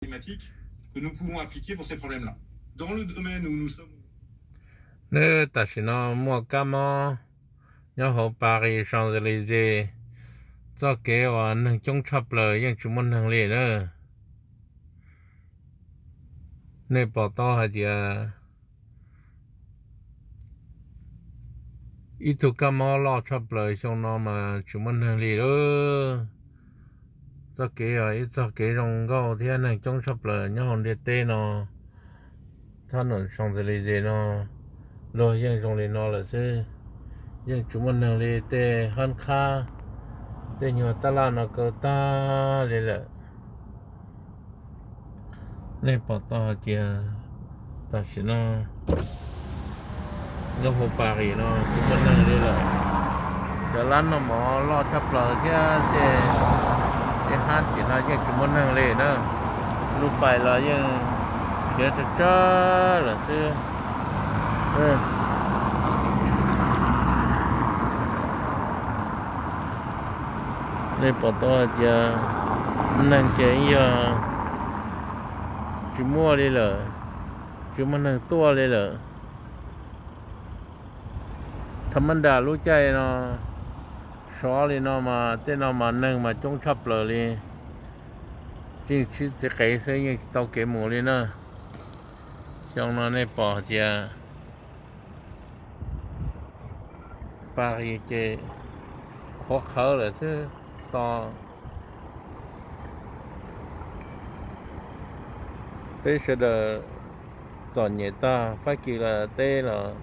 Nws tam sim no muaj kab mob nyob hauv Paris, Champs-Élysées, txoj kev uas neeg coob tshaj plaws yeej tsis muaj neeg li na. Nej pom tau hais tias ib tug kab mob loj tshaj plaws xyoo no mas tsis muaj neeg li lawm. Txoj kev yog ib txoj kev zoo nkauj thiab neeg coob tshaj plaws nyob hauv ntiaj teb no. Thab num Champs-Élysées no luag yeej zoo li no lawm xwb, yeej tsis muaj neeg li, tej hab khab, tej nyuag tab laj no kaw tag li lawm. Nej pom tau hais tias tam sim no nyob hauv Paris no tsis muaj neeg li lawm. Cov lab noj mov loj tshaj plaws thiab tej, tej hab tim no yeej tsis muaj neeg li na. Lub fais los yeej khiav tsawg tsawg lawm xwb. Nej pom tau hais tias neeg ces yog tsis muaj li lawm, tsis muaj neeg tuaj li lawm. Thaum mab nram lub caij no sov li no mas tej no mas neeg mas coob tshaj plaws li, yeej sib txiv qev xwb yeej tsis tau kev mus li na. Xyoo no nej pom hais tias Paris ces qhuav qhawv lawm xwb. To peb sawv daws txom nyem tag, Fab Kis los teb los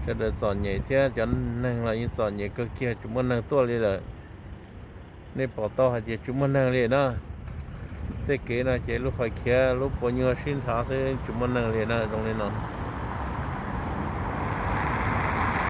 sawv daws txom nyem thiab cov neeg los yeej txom nyem kawg kiag tsis muaj neeg tuaj li lawm. Nej pom tau hais tias tsis muaj neeg li na. Tej kev no ces lub fais khiav lub puas nyuag sib nrhav xwb tsis muaj neeg li na zoo li no.